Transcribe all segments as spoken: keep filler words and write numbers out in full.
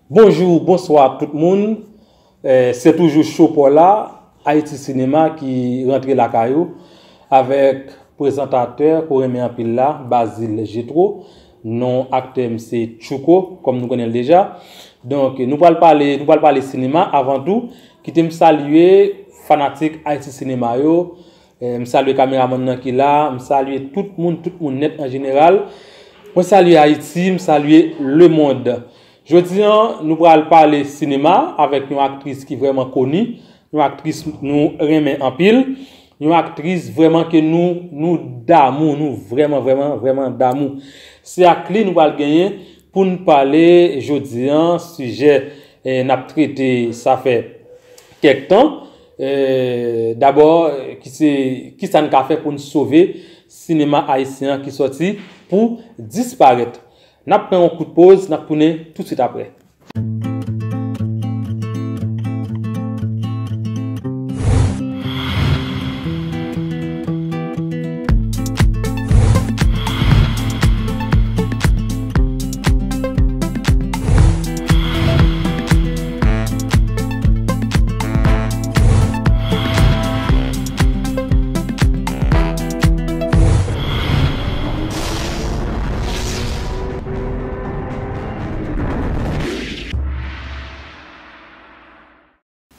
Bonjou, bonswa tout moun. Eh, se toujou Cho Paw la, Ayiti Sinema ki rantre lakay ou avèk prezantatè ke w renmen anpil la, Bazil Jetro. Non aktè m se Tchouko, kòm nou konnen l deja. Donk, nou pral pale, nou pral pale sinema. Avan tou, kite m salye fanatik Ayiti Sinema yo. Eh, m salye kameramann nan ki la, m salye tout moun, tout moun nèt an jeneral. Mwen salye Ayiti, m salye lemonn. Jodi a, nou pral pale sinema avèk yon aktris ki vrèman koni, yon aktris nou renmen anpil, yon aktris vrèman ke nou, nou damou, nou vrèman, vrèman, vrèman damou. Se ak li nou pral genyen pou n pale jodi a, sijè, eh, n ap trete sa fè kèk tan. Eh, dabò, eh, ki se, kisa n ka fè pou n sove sinema ayisyen an ki sòti pou disparèt? N ap pran yon kout poz, n ap tounen toutswit apre.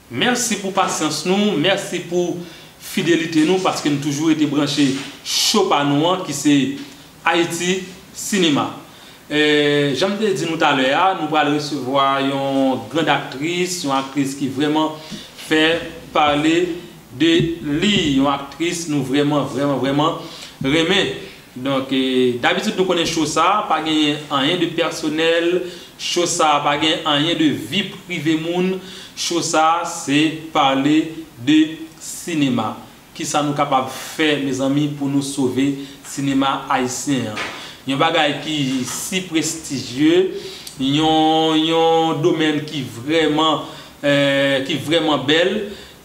Mèsi pou pasyans nou, mèsi pou fidelite nou, paske n toujou rete branche cho pa nou an, ki se Ayiti Sinema. Eh, jan m te di nou talè a, nou pral resevwa yon grand aktris, yon aktris ki vrèman fè pale de li, yon aktris nou vrèman, vrèman, vrèman renmen. Donk, eh, dabitid nou konnen cho sa a pa genyen anyen de pèsonèl, cho sa a pa genyen anyen de vi prive moun, cho sa a se pale de sinema. Kisa nou kapab fè, mezanmi, pou nou sove sinema ayisyen an? Yon bagay ki si prestijye, yon, yon domèn ki vrèman, eh, ki vrèman bèl,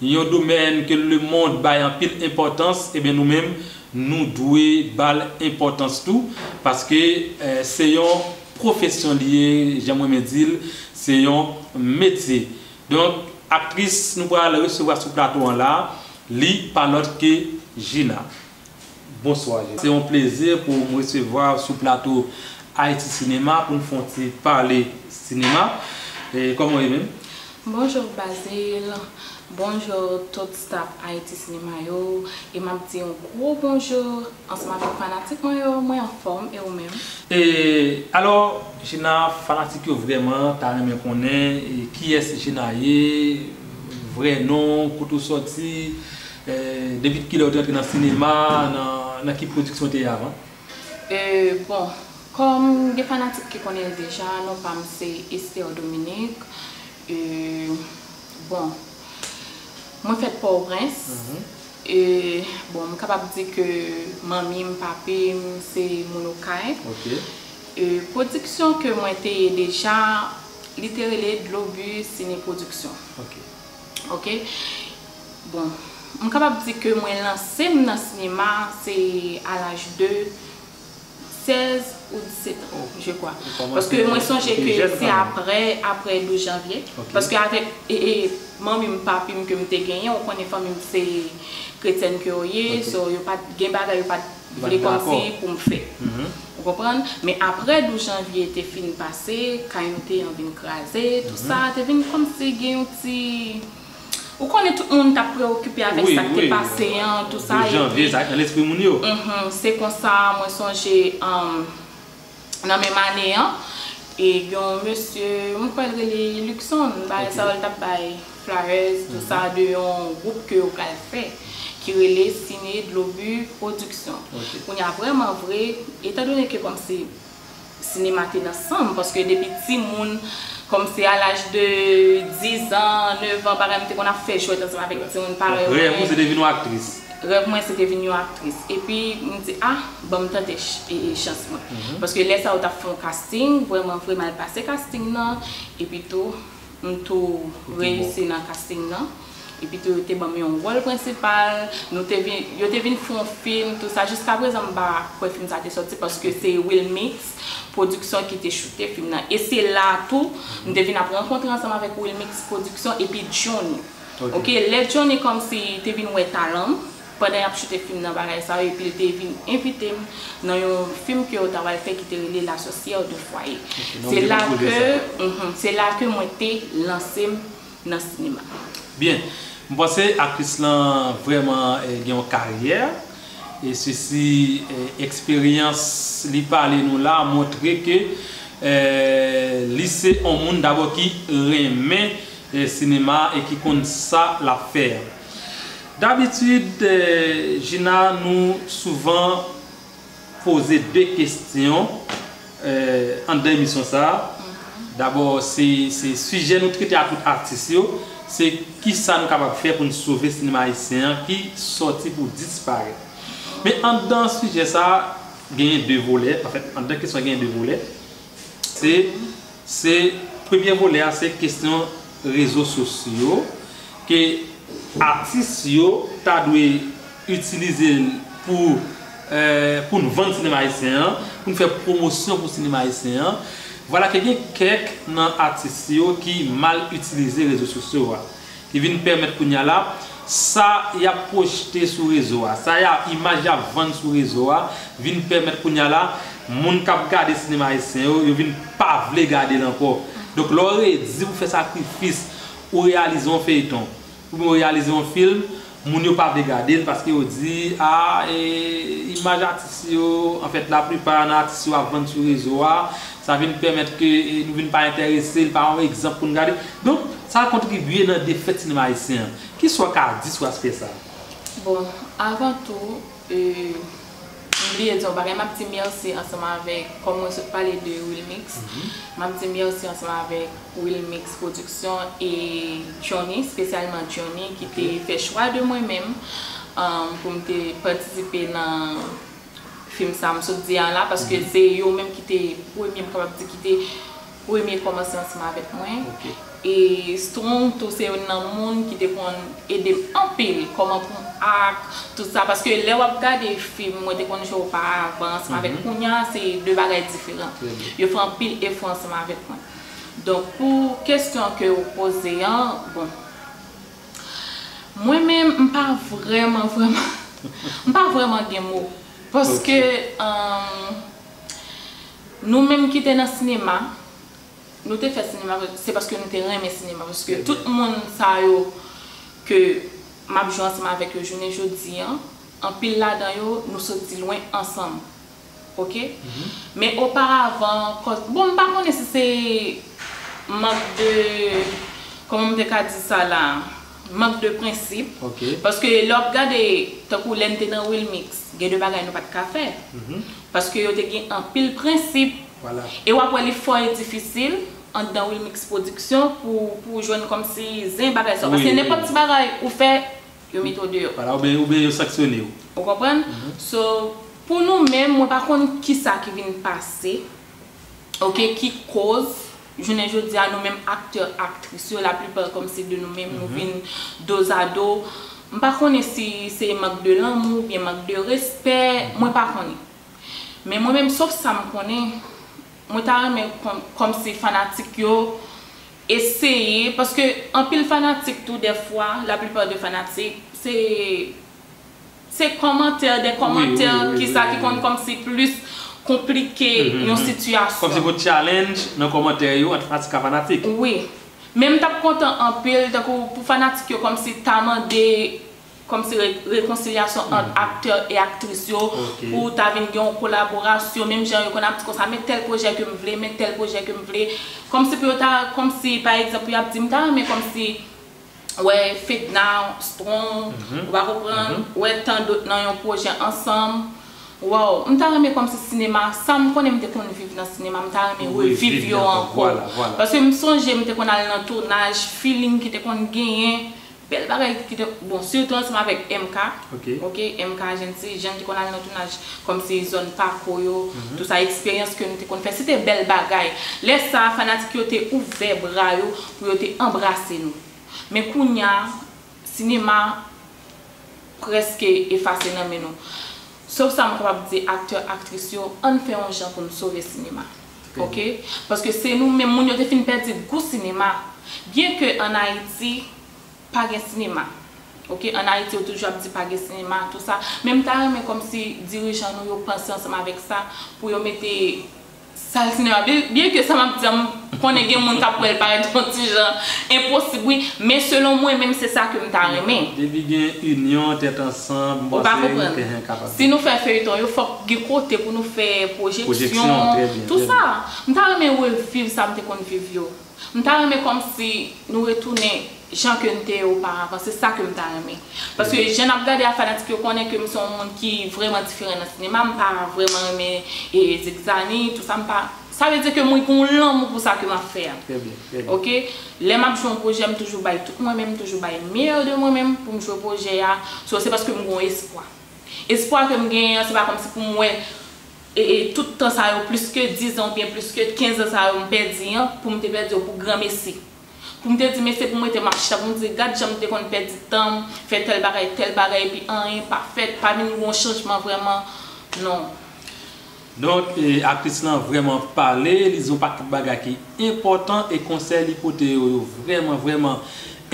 yon domèn ke lemonn bay anpil enpòtans, ebyen nou menm, nou dwe ba l enpòtans tou, paske, eh, se yon pwofesyon li ye, jan mwen renmen di l, se yon metye. Donk, aktris nou pral resevwa sou plato an la, li pa lòt ke Gina. Bonswa, Gina. Se yon plezi pou m resevwa w sou plato Ayiti Sinema pou n fè yon ti pale sinema. E kòman w ye menm? Bonjou, Bazil. Bonjou, tout staff Ayiti Sinema yo. E m ap di yon gwo bonjou ansanm avèk fanatik mwen yo. Mwen anfòm, e ou menm? E, alò, Gina, fanatik yo vrèman ta renmen konnen, e, kiyès Gina ye, vrè non, kote w sòti, e, depi kilè w te antre nan sinema, nan, nan ki pwodiksyon w te ye avan? E, bon, kòm gen fanatik ki konnen l deja, non pa m se Esther Dominique. E, bon, mwen fèt Pòtoprens. Mhm. E, bon, m kapab di ke manmi m, papi m, se moun Okay. Ok. E, pwodiksyon ke mwen te ye deja, li te rele Globus Ciné Production. Ok. Ok. Bon, m kapab di ke mwen lanse m nan sinema, se a laj de sèz ou disèt an, je crois. Paske mwen sonje ke se apre, apre douz janvye. Ok. Paske avèk, e, e, manmi m, papi m ke m te genyen, ou konnen fanmi m se kretyèn ke yo ye, ok, so yo pa t gen bagay yo pa t vle kòmsi pou m fè. Mhm. Ou konprann? Men apre douz janvye te fin pase, kay nou te an vin kraze, tou sa, te vin kòmsi gen yon ti Ou konnen tout moun t ap preokipe avèk sa k te pase an, tou sa, epi janvye, sa nan lespri moun yo. Mhm, se konsa, mwen sonje, um, nan menm ane an, e gen yon mesye, mwen kwè l rele Luckson, bagay sa yo, l t ap bay flyers, tou sa, de yon gwoup ke yo pral fè, ki rele Ciné Globus Production. Ok. Kounye a, vrèman vre, etandone ke kòmsi sinema te nan san m, paske depi timoun, kòmsi a laj de diz an, nèf an, bagay, m te konn ap fè jwèt ansanm avèk timoun parèy mwen. Rèv ou se te vin yon aktris? Rèv mwen se te vin yon aktris. Epi m di, ah, ban m tante ch-, e, e, chans mwen. Mhm. Paske lè sa yo t ap fè yon casting, vrèman vre m al pase casting nan, epi tou, m tou reyisi nan casting nan. Epi tou, yo te ban m yon wòl prensipal. Nou te vin, yo te vin fè yon fim, tou sa. Jiskaprezan, m pa kwè fim sa te sòti paske se Wilmix Production ki te choute fim nan. E se la tou, m te vin ap rankontre ansanm avèk Wilmix Production epi Johnny. Ok, lè Johnny kòmsi te vin wè talan m, pandan y ap choute fim nan, bagay sa yo, epi l te vin envite m nan yon fim ke yo ta pral fè ki te rele La Sorcière de Foyer. Se la ke, mhm, se la ke mwen te lanse m nan sinema. Byen, m panse aktris lan vrèman, eh, gen yon karyè, e sesi, eh, eksperyans li pale nou la montre ke, eh, li se yon moun dabò ki renmen, eh, sinema e ki konn sa l ap fè a. Dabitid, eh, Gina, nou souvan poze de kesyon, eh, anndan emisyon sa a. Dabò, se, se sijè nou trete a tout atis yo, se kisa nou kapab fè pou n sove sinema ayisyen an ki sòti pou disparèt. Men anndan sijè sa a, genyen de volè. Anfèt, anndan kesyon an genyen de volè. Se, se premye volè a, se kesyon rezo sosyo ke atis yo ta dwe itilize l pou, eh, pou n vann sinema ayisyen an, pou n fè pwomosyon pou sinema ayisyen an. Vwala ke gen kèk nan atis yo ki mal itilize rezo sosyo a, ki vin pèmèt kounye a la, sa y ap pwojte sou rezo a, sa y ap, imaj y ap vann sou rezo a, vin pèmèt kounye a la, moun k ap gade sinema ayisyen yo, yo vin pa vle gade l ankò. Donk, lè w redi pou fè sakrifis, ou reyalize yon feyton, oubyen ou reyalize yon fim, moun yo pa vle gade l paske yo di, a, e, imaj atis yo, anfèt, laplipa nan atis yo ap vann sou rezo a, sa vin pèmèt ke, e, nou vin pa enterese, li pa yon egzanp pou n gade. Donk, sa kontribye nan defèt sinema ayisyen an. Kisa w ka di sou aspè sa a? Bon, avan tou, e, m bliye di yon bagay, m ap di mèsi ansanm avèk, kòm mwen sot pale de Wilmix, m ap di mèsi ansanm avèk Wilmix Production e Johnny, espesyalman Johnny, ki te fè chwa de mwen menm, um, pou m te patisipe nan fim sa m sot di a la, paske se yo menm ki te premye, m kapab di, ki te premye kòmanse ansanm avèk mwen. E Strong tou se youn nan moun ki te konn ede m anpil, kòman pou m ak, tout sa, paske lè w ap gade fim mwen te konn jwe oparavan ansanm avèk kounye a, se de bagay diferan. Yo fè anpil efò ansanm avèk mwen. Donk, pou kesyon ke ou poze an, bon, mwen menm, m pa vrèman, vrèman, m pa vrèman gen mo. Paske, um, nou menm ki te nan sinema, nou te fè sinema, se paske nou te renmen sinema. Paske tout moun sa yo ke m ap jwe ansanm avèk yo jounen jodi an, anpil ladan yo, nou soti lwen ansanm. Ok? Men oparavan, kò-, bon, m pa konnen si se mank de, kòman m te ka di sa la, mank de prensip. Paske lè w ap gade, tankou lè n te nan Wilmix, gen de bagay nou pa t ka fè. Paske yo te gen anpil prensip. E w ap wè li fò e difisil anndan Wilmix Production pou, pou jwenn kòmsi zen bagay sa yo. Paske nenpòt ti bagay ou fè, yo mete w deyò. Vwala, oubyen, oubyen yo sanksyone w. Ou konprann? So, pou nou menm, mwen pa konn kisa ki vin pase, ok, ki koz, jounen jodi a, nou menm aktè, aktris yo, laplipa kòmsi de nou menm, nou vin dozado. M pa konnen si se mank de lanmou oubyen mank de respè, mwen pa konnen. Men mwen menm, sof sa m konnen, mwen ta renmen kòm, kòmsi fanatik yo eseye, paske anpil fanatik tou, dèfwa, laplipa de fanatik, se, se kòmantè, de kòmantè, ki sa ki konn kòmsi plis konplike yon sitiyasyon. Kòmsi gon challenge nan kòmantè yo ant fanatik a fanatik. Wi. Men m t ap kontan anpil, tankou pou fanatik yo kòmsi ta mande kòmsi re-, rekonsilyasyon ant aktè e aktris yo, pou ta vin gen yon kolaborasyon, menm jan yo konn ap di konsa, men tèl pwojè ke m vle, men tèl pwojè ke m vle. Kòmsi pou yo ta, kòmsi, pa egzanp, pou y ap di, m ta renmen kòmsi wè Fedna, Strong, ou pa konprann, wè tan dòt nan yon pwojè ansanm. Waw, m ta renmen kòmsi sinema, sa m konnen m te konn viv nan sinema, m ta renmen reviv yo ankò. Paske m sonje m te konn al nan tounaj, feeling ki te konn genyen, bèl bagay ki te, bon, sitou ansanm avèk M K. Ok, M K Agency, jan n te konn al nan tounaj, kòmsi zòn Pako yo, tou sa, eksperyans ke nou te konn fè, se te bèl bagay. Lè sa a, fanatik yo te ouvè bra yo pou yo te anbrase nou. Men kounye a, Sinema prèske efase nan men nou. Sòf sa m kapab di aktè, aktris yo, ann fè yon jan pou n sove sinema. Oke? Paske se nou menm, moun yo te fin pèdi gou sinema. Byenke ann Ayiti, pa gen sinema. Oke? Ann Ayiti, yo toujou ap di pa gen sinema, tou sa. Men m ta renmen kòmsi dirijan nou yo panse ansanm avèk sa, pou yo mete sal sinema. Byen, byenke sa m ap di a, m konnen gen moun k ap wè l parèt yon ti jan enposib, wi. Men selon mwen menm, se sa ke m ta renmen. Depi gen inyon, tèt ansanm, m panse, enhen, kapab. Si nou fè feyton, yo fòk gen kote pou nou fè pwojeksyon, tou sa. M ta renmen reviv sa m te konn viv yo. M ta renmen kòmsi nou retounen jan ke n te ye oparavan. Se sa ke m ta renmen. Paske jan n ap gade a, fanatik yo konnen ke m se yon moun ki vrèman diferan nan sinema. M pa vrèman renmen e, zigzani, tou sa. M pa, sa vle di ke mwen gen yon lanmou pou sa ke m ap fè a. Oke? Lè m ap jwe yon pwojè, m toujou bay tout mwen menm, m toujou bay meyè de mwen menm pou m jwe pwojè a. So, se paske m gen yon espwa. Espwa ke m genyen an, se pa kòmsi pou m wè e, e tout tan sa yo, plis ke diz an oubyen plis ke kenz an sa yo m pèdi an, pou m te pèdi yo pou granmesi. Pou m te di, mesye, pou m rete m ap chita, pou m di, gad jan m te konn pèdi tan m, fè tèl bagay, tèl bagay, epi anyen pa fèt, pa vin gen yon chanjman vrèman, non. Donk, e, aktris lan vrèman pale, li di yon pakèt bagay ki enpòtan, e konsèy li pote yo, yo vrèman, vrèman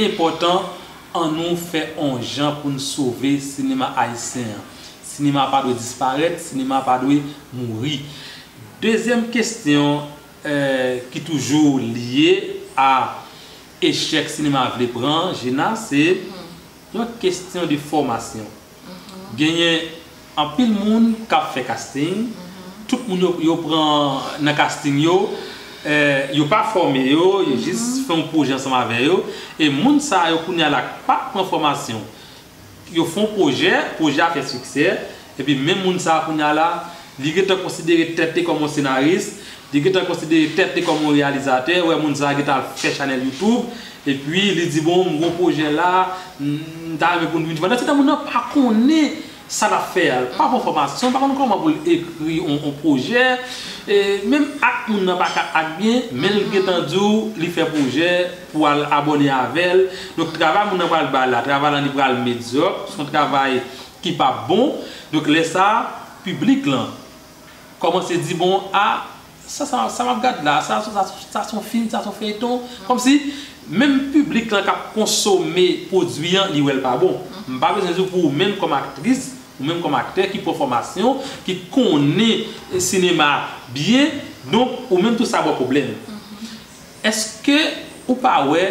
enpòtan. Ann nou fè on jan pou n sove sinema ayisyen an. Sinema pa dwe disparèt, sinema pa dwe mouri. Dezyèm kesyon, eh, ki toujou lye a echèk sinema vle pran, Gina, se yon kesyon de fòmasyon. Genyen anpil moun k ap fè casting, tout moun yo, yo pran nan casting yo, eh, yo pa fòme yo, yo jis fè yon pwojè ansanm avè yo, e moun sa yo kounye a la k pa t pran fòmasyon, yo fè yon pwojè, pwojè a fè siksè, epi menm moun sa a kounye a la, li gentan konsidere tèt li kòm yon senaris, li gentan konsidere tèt li kòm yon reyalizatè, wè moun sa a gentan al fè chanèl YouTube, epi li di, bon, m gon pwojè la, m, m ta renmen pou n vin fè. Pandan se tan moun nan pa konnen sa l ap fè a, l pa pran fòmasyon, l pa konn kòman pou l ekri yon, yon pwojè, e menm ak moun nan pa ka ak byen, men l gentan di w li fè pwojè pou al abòne avè l. Donk, travay moun nan pral ba la, travay lan li pral medyòk, se yon travay ki p ap bon. Donk, lè sa a, piblik lan kòmanse di, bon, a, sa, sa, sa m ap gad la, sa, sa, sa, sa se yon fim, sa se yon feyton. Kòmsi, menm piblik lan k ap konsome pwodui an, li wè l pa bon. M pa bezwen di w pou ou menm kòm aktris, ou menm kòm aktè ki pran fòmasyon, ki konnen sinema byen, donk, ou menm tou sa ba w pwoblèm. Èske ou pa wè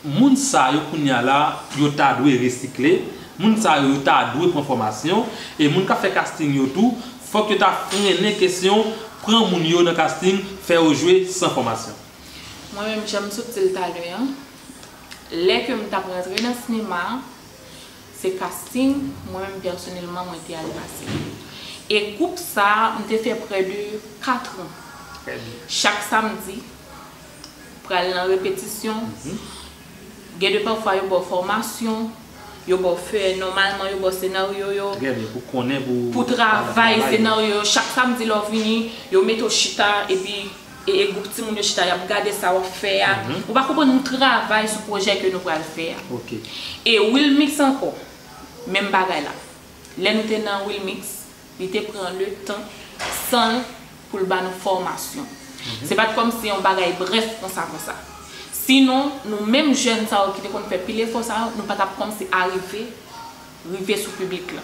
moun sa yo kounye a la, yo ta dwe resikle, moun sa yo, yo ta dwe pran fòmasyon, e moun k ap fè casting yo tou, fòk yo ta frennen kesyon pran moun yo nan casting, fè yo jwe san fòmasyon? Mwen menm, jan m sot di l talè a, lè ke m t ap rantre nan sinema, se casting, mwen menm pèsonèlman, mwen te al pase. E gwoup sa a, m te fè prè de kat an. Chak samdi, pral nan repetisyon. Gen de pafwa yo ba w fòmasyon, yo ba w fè, nòmalman yo ba w senaryo yo. Pou konnen, pou travay senaryo yo. Chak samdi lè w vini, yo mete w chita, epi e, e gwoup timoun yo chita, y ap gade sa w ap fè a. Ou pa konprann, nou travay sou pwojè ke nou pral fè a. E Wilmix ankò, menm bagay la. Lè nou te nan Wilmix, li te pran letan san l pou l ba nou fòmasyon. Se pa t kòmsi yon bagay brèf konsa, konsa. Sinon, nou menm jèn sa yo ki te konn fè pil efò sa yo, nou pa t ap kòmsi arive, rive sou piblik lan.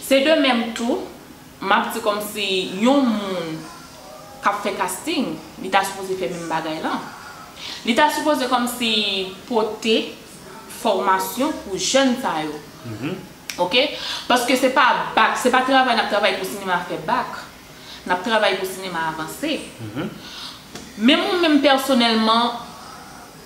Se de menm tou, m ap di kòmsi yon moun k ap fè casting, li ta sipoze fè menm bagay lan. Li ta sipoze kòmsi pote fòmasyon pou jèn sa yo. Oke? Paske se pa bak, se pa travay n ap travay pou sinema fè bak. N ap travay pou sinema avanse. Menm ou menm pèsonèlman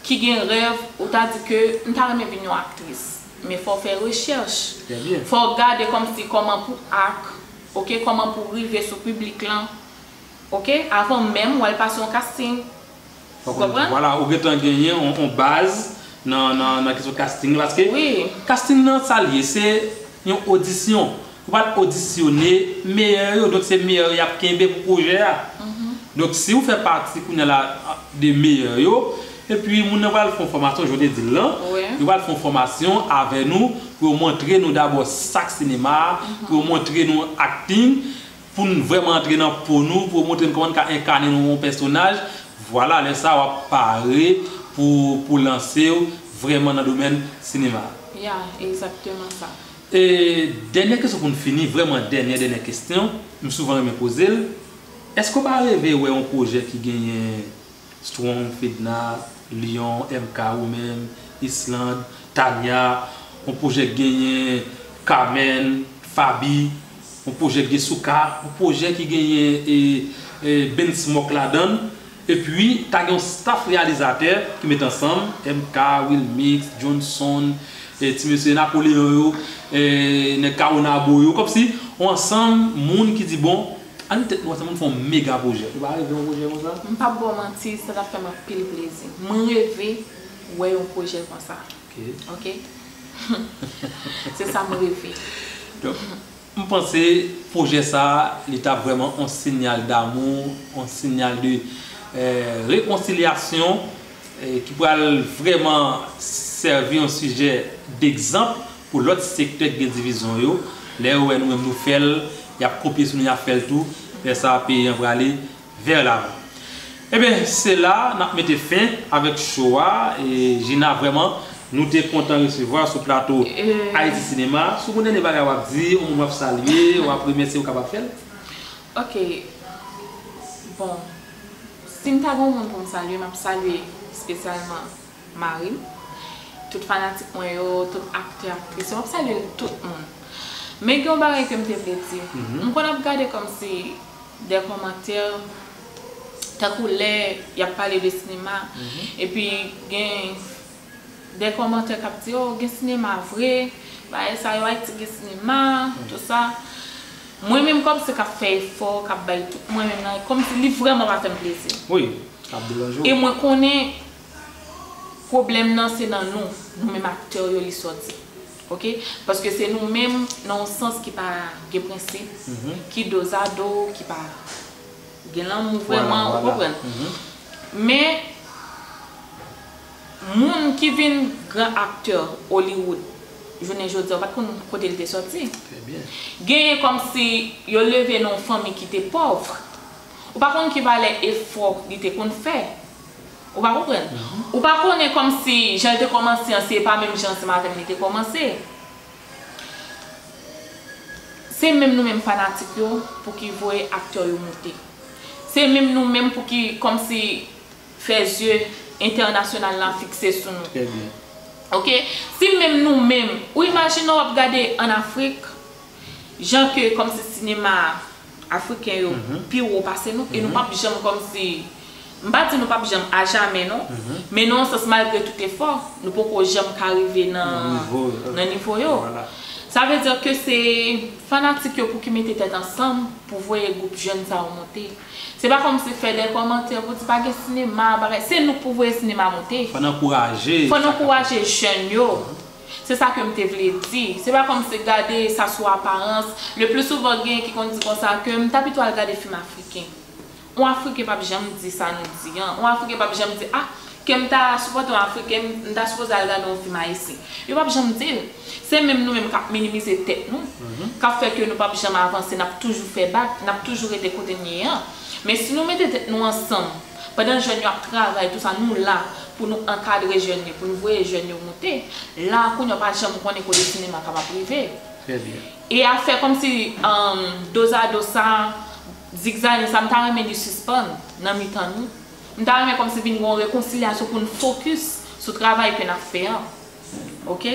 ki gen rèv, ou ta di ke m ta renmen vin yon aktris. Men fò w fè rechèch. Fò w gade kòmsi kòman pou ak, oke, kòman pou rive sou piblik lan. Oke? Avan menm w al pase yon casting. Ou konprann? Vwala, ou gentan genyen yon, yon baz nan, nan, nan kesyon casting la, paske casting nan, sa l ye, se yon odisyon. Ou pral odisyone meyè yo, donk se meyè yo y ap kenbe pou pwojè a. Donk, si ou fè pati kounye a la de meyè yo, Epi moun nan pral fè yon fòmasyon, jan w te di l lan, yo pral fè yon fòmasyon avè nou pou yo montre nou dabò sa k sinema a, pou yo montre nou akting, pou n vrèman antre nan po nou, pou yo montre n kòman n ka enkane nou yon pèsonaj. Vwala, lè sa a w ap pare pou, pou lanse w vrèman nan domèn sinema a. Ya, egzakteman sa. E dènyè kesyon pou n fini, vrèman dènyè, dènyè kesyon, m souvan renmen poze l. Èske w pa reve wè yon pwojè ki genyen Strong, Fedna, Lion, M K, ou menm, Island, Tania, yon pwojè k genyen Carmen, Faby, yon pwojè k gen Souka, yon pwojè ki genyen e, e, Ben Smoke ladan l. Epi, ta gen yon staff reyalizatè ki met ansanm, M K, Wilmix, Johnson, e, ti mesye Napoleon yo, e, nèg Kawonabo yo, kòmsi, yon ansanm moun ki di, bon, ann met tèt nou ansanm, ann fè yon mega pwojè. Ou pa reve yon pwojè konsa? M p ap ba w manti, sa t ap fè m anpil plezi. Mwen reve wè yon pwojè konsa. Ok. Ok? Se sa m reve. Donk, m panse pwojè sa a, li t ap vrèman yon sinyal damou, yon sinyal de, eh, rekonsilyasyon, eh, ki pral vrèman sèvi yon sijè degzanp pou lòt sektè ki gen divizyon yo. Lè yo wè nou menm nou fè l, y ap kopye sou nou, y ap fè l tou. Lè sa a, peyi an prale vè lavan. Ebyen, se la n ap mete fen avèk show a. E Gina, vrèman, nou te kontan resevwa sou plato Ayiti Sinema. Si w gen dènye bagay w ap di, yon moun w ap salye, w ap remèsye, ou kapab fè l. Ok. Bon, si m ta gen yon moun pou m salye, m ap salye espesyalman mari m, tout fanatik mwen yo, tout aktè, aktris yo, m ap salye tout moun. Men gen yon bagay ke m te vle di. M konn ap gade kòmsi de kòmantè, tankou lè y ap pale de sinema, epi gen de kòmantè k ap di, "Oh, gen sinema vre, bagay sa yo, Ayiti gen sinema, tout sa." Mwen menm kòmsi k ap fè efò, k ap bay tout mwen menm nan, kòmsi li vrèman pa fè m plezi. Wi, k ap deranje w. E mwen konnen pwoblèm nan se nan nou, nou menm aktè yo li sòti. Ok? Paske se nou menm nan yon sans ki pa gen prensip, ki dozado, ki pa gen lanmou vrèman, ou konprann? Men, moun ki vin gran aktè Hollywood, jounen jodi a, ou pa t konn kote l te sòti. Genyen kòmsi yo leve nan yon fanmi ki te pòv. Ou pa konn ki valè efò li te konn fè. Ou pa konprann? Ou pa konnen kòmsi jan l te kòmanse an, se pa menm jan se maten li te kòmanse. Se menm nou menm fanatik yo pou ki voye aktè yo moute. Se menm nou menm pou ki kòmsi fè zye entènasyonal la fikse sou nou. Trè byen. Ok? Si menm nou menm, ou imajine w ap gade ann Afrik, jan ke kòmsi sinema afriken yo pi wo pase nou, e nou p ap janm kòmsi, m pa di nou p ap janm ajamè non, men nan yon sans malgre tout efò, nou poko janm ka rive nan, nan nivo yo. Sa vle di ke se fanatik yo pou ki mete tèt ansanm pou voye gwoup jèn sa yo monte. Se pa kòmsi fè de kòmantè pou di pa gen sinema, bagay. Se nou k pou voye sinema monte. Fò n ankouraje. Fò n ankouraje jèn yo. Se sa ke m te vle di. Se pa kòmsi gade sa sou aparans. Le pli souvan gen ki konn di konsa ke m ta pito al gade fim afriken. Yon Afriken p ap janm di sa nou di an. Yon Afriken p ap janm di, ah, ke m ta sipòte yon Afriken, m ta sipoze al gade yon fim ayisyen. Yo p ap janm di l. Se menm nou menm k ap minimize tèt nou, k ap fè ke nou p ap janm avanse, n ap toujou fè bak, n ap toujou rete kote n ye an. Men si nou mete tèt nou ansanm, pandan jèn yo ap travay, tou sa, nou la pou nou ankadre jèn yo, pou nou voye jèn yo moute. La, kounye a, w pa janm konnen kote sinema kapab rive. Trè byen. E afè kòmsi, um, dozado sa, zigzani sa, m ta renmen li sispann nan mitan nou. M ta renmen kòmsi vin gen yon rekonsilyasyon pou n fokis sou travay ke n ap fè an. Ok?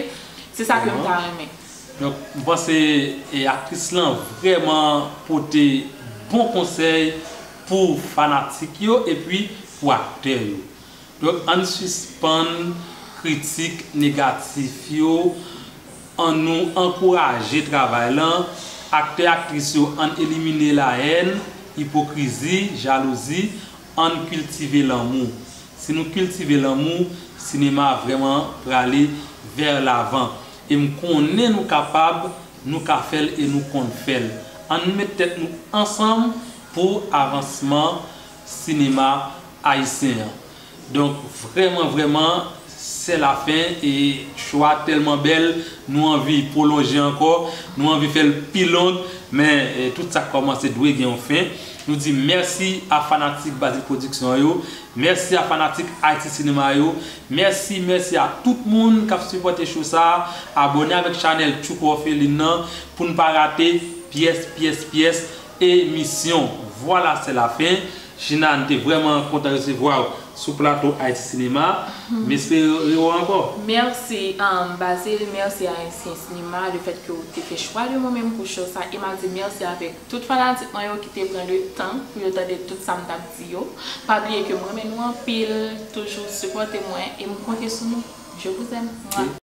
Se sa ke m ta renmen. Donk, m panse, e, aktris lan vrèman pote bon konsèy pou fanatik yo epi pou aktè yo. Donk, ann sispann kritik negatif yo, ann nou ankouraje travay lan. Aktè, aktris yo, ann elimine lahèn, ipokrizi, jalouzi, ann kiltive lanmou. Si nou kiltive lanmou, sinema a vrèman prale vè lavan. E m konnen nou kapab, nou ka fè l e nou konn fè l. Ann met tèt nou ansanm pou avansman sinema ayisyen an. Donk, vrèman, vrèman, se lafen e cho a tèlman bèl, nou anvi pwolonje ankò, nou anvi fè l pi long, men eh, tout sa k kòmanse dwe gen yon fen. Nou di mèsi a fanatik Bazil Production yo, mèsi a fanatik Haïti Cinéma yo, mèsi, mèsi a tout moun k ap sipòte cho sa, abòne avèk chanèl Tchouko Orpheline nan pou n pa rate pyès, pyès, pyès emisyon. Vwala, se lafen. Gina, n te vrèman kontan resevwa w sou plato Haïti Cinéma. M espere rewè w ankò. Mèsi, um, Bazil, mèsi a Haïti Cinéma, le fait que w te fè chwa de mwen menm pou cho sa, e m ap di mèsi avèk tout fanatik mwen yo ki te pran le tan pou yo tande tout sa m t ap di yo. Pa bliye ke m renmen nou anpil, toujou sipòte mwen, e m konte sou nou. Je vous aime. Mwa.